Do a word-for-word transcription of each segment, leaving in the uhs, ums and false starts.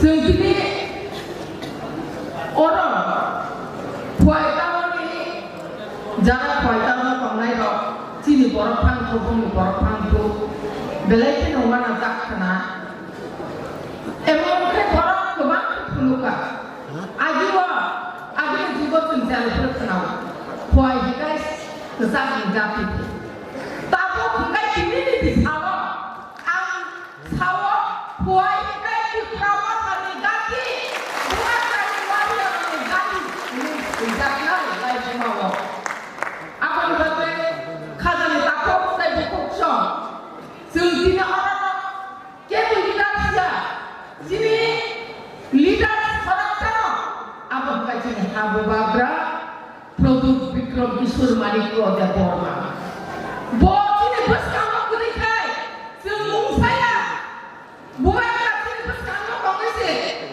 Chwng tini oro Phuai tamoni jara Phuai tamo tongnairok chini borok phang thubungni borok phang thu belai kheno uanajak khna. Emon khe borok kwbang khe phunukha. Agio, agini jugo chwng chari phwrwk khna-o. Phuai hikai kwchak ni jati. Tabuk hikai tini ni bisalo ang sao, Phuai hikai Tipra Motha ni jati, Bubagra ni warrior ni jati, hwnwi swijak nai lai jima o. Aboni bagwi khajani takhuk tei bukhuk song. Chwng tini oro no kebo leader siya. Chini leader khoroksa no. Abo wngkha chini ha Bubagra Pradyut Bikram Kishore Manikya Debbarma. Bo chini bwskango kwrwi khai chwng mungsaya. Bubagra chini bwskango tongwi se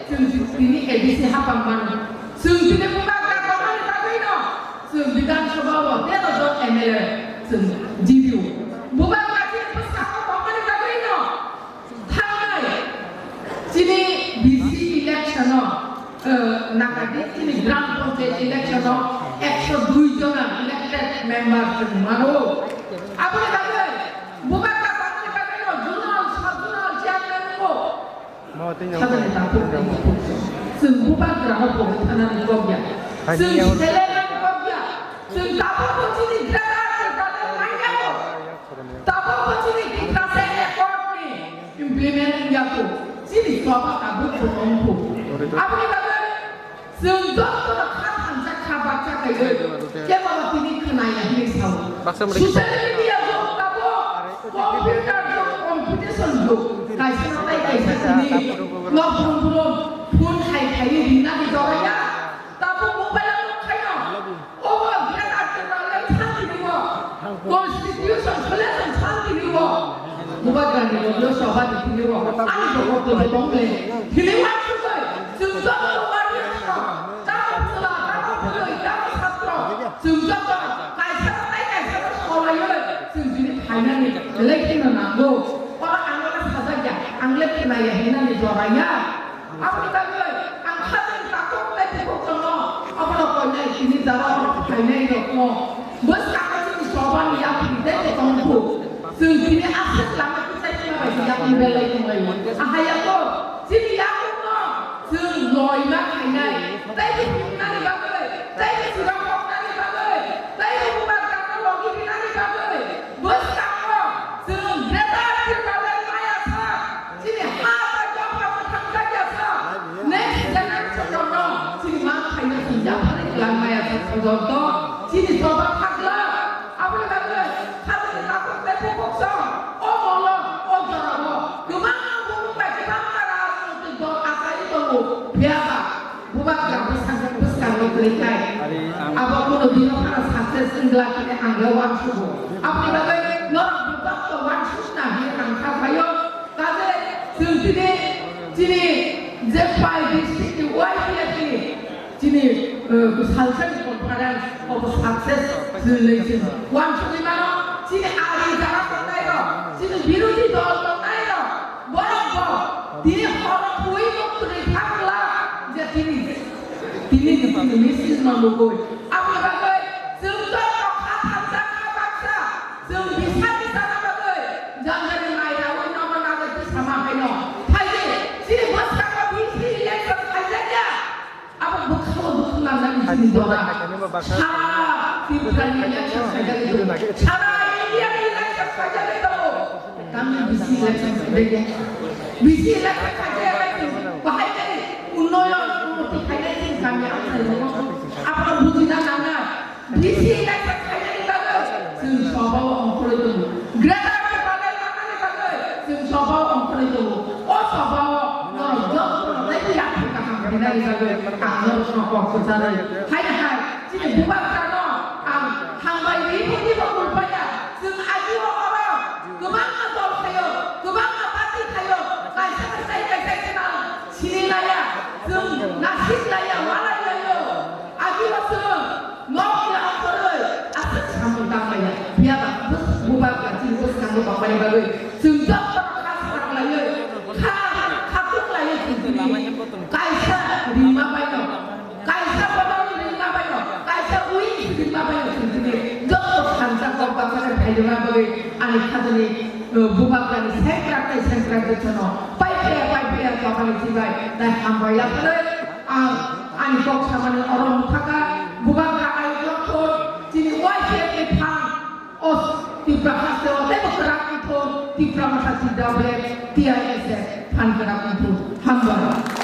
chwng tini A D C hapang mano. Chwng tini Bubagra tongmani bagwi no chwng Bidhan Sabha o tero jon M L A chwng jibio. Bubagra chini bwskango tongmani bagwi no thangnai chini B C election o, eh, nakadi chini Gram Panchayat election o ekso dui jona elected member chwng mano. Aboni bagwi Bubagra tongmani bagwi no zonal, sub zonal chairman bo. Chwng Bubagra no pogwi thanani kok ya. Chwng sele nani kok ya. Chwng tabukbo chini greater Tipraland manya bo. Tabukbo chini Tiprasa accord ni implement wngya kho. Chini choba tabukbo tong kho. Aboni bagwi chwng joto kha thansa kha baksa kaiwi kebo tini khwnaya hinwi sao. Social media jog tabo, computer jog, competition jog, kaisa no tai kaisa tini nok brum brum phone khai khaiwi rinani joraya. Tabuk mobile o nukhaino. Obo greater Tipraland santi ni bo. Constitution solution santi ni bo. Bubagra ni bo sahadi tini bo. Ani bo ko to tong le. Tini wa sugoi. Chwng joto warrior no. Tamo chwla, tamo bwrwi, tamo satro. Chwng joto kaisa no tai kaisa no solaiwi. Chwng tini phainani belai kheno nango. Oro ang le sajak ya. Ang le khwnaya hinani joraya. Aboni bagwi ang khatini takhuk tei bukhuk tongo. Abono koinai tini jara oro phainai rokno bwskango chini sobani yapri tei tongkhu. Chwng tini aswk lama kichai chima bai yakung belai tonglaio. Ahai yago chini yakungno chwng loima khainai tei bukhuknani bagwi tei chwrokoknani bagwi tei bubagrano logi rinani bagwi bwskango chwng greater Tipraland maya sa. Chini ha bai dopha mwthang jakya sa. Next generation rokno chini ma khaina chwng yapharwi kwlangmaya sa joto. Chini choba khakla. Aboni bagwi khatini takhuk tei bukhuk song o molo o jorao kwbangma bumung bai kwbangma rajnoitik dol achaiwi tongo. Phiyaba Bubagra bwskango, bwskango kwrwi khai. Abo kuno dino phano success wngla hwnwi ang le uansugo. Aboni bagwi norok bo joto uansukna hwnwi ang kha phaio. Kaje chwng tini, chini je phai district ni Y P F ni chini, eh, salsani conference obo success hwnwi chwng uansugwi mano. Chini ari jara tongnairok, chini birodhi dol tongnairok, borok bo tini horo phui muktwi thangla je tini, tini, tini misil no nugwi. Aboni bagwi chwng joto kha thansa kha baksa, chwng bisa bisa na bagwi jani jani mai rawi nogo nagwi tisama haino. Phaidi, chini bwskango B C election khaijakya. Abo bwkhao bwkhwnangnani chini dora. Sara Tripura ni election khaijagwi tongo. Sara India ni election khaijagwi tongo. Tamni B C election khaijagwi. B C election khaijagwi bahai khe unnoyon unnoti khainai chini kami amchai abo bujina nangnai. B C election khainani bagwi chwng sobao ongkhorwi tongo. Greater Tipraland manani bagwi chwng sobao ongkhorwi tongo. O sobao norok jotono tei yakung kaham khainani bagwi ang norokno kok kwcharwi. Haino hai chini Bubagrano ang hambai rwi phano bo kwrwipaiya. Chwng agio oro kwbangma dol phaio, kwbangma party phaio, kaisa kaisa kaisa kaisa sini laya, chwng nasik laya, walai laio. Agio chwng Nokni ongkhorwi aswk samung tangmaya. Phiyaba bus-, Bubagra chini bwskango tongmani bagwi chwng jotono kha swrang laiwi, kha, kha tuk laiwi chwng tini Rwna bagwi ani khajani, uh, bubagrani sengkrak tei sengkrak jotono paiphiya paiphiya Bapani sibai nai hambai yapharwi ang ani kok samani oro wngthaka. Bubagra ayuk lokthor chini Y C F ni phan o Tipra haste o teibo kwrak wngthor, Tipra Motha T W F, T I S F phan kwrak wngthor. Hambai.